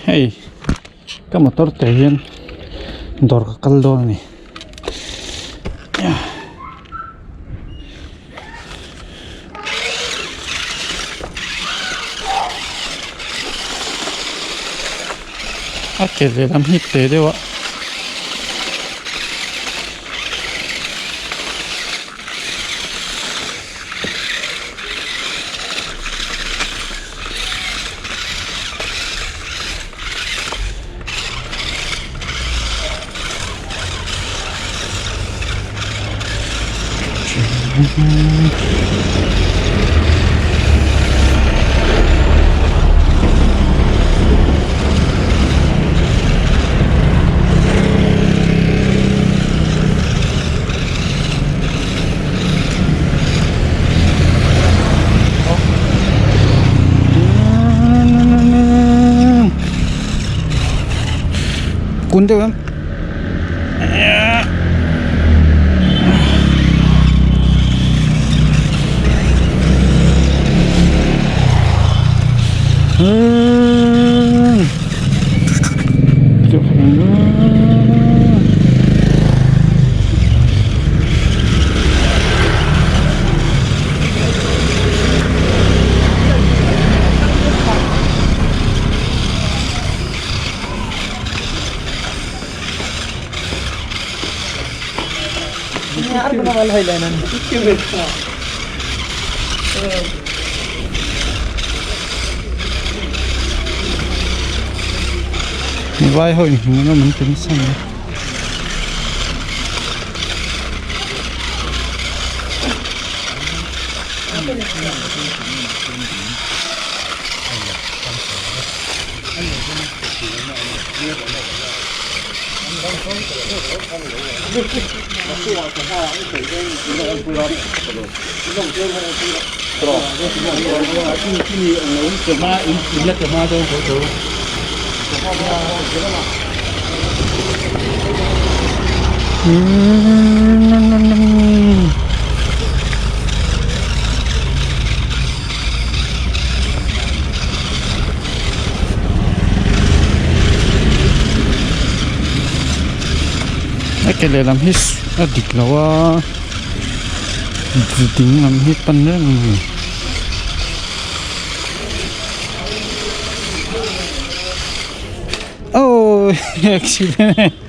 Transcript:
Hei ka motor te hian dawr ka kal dawn a ni. A ke lehlam hi te deuh a. Kun deuh em Vai ho in hmuh nawm an ti nasa mai. A ke lehlam hi a dik lo a ding lam hi pan reng a ni. Aww accident.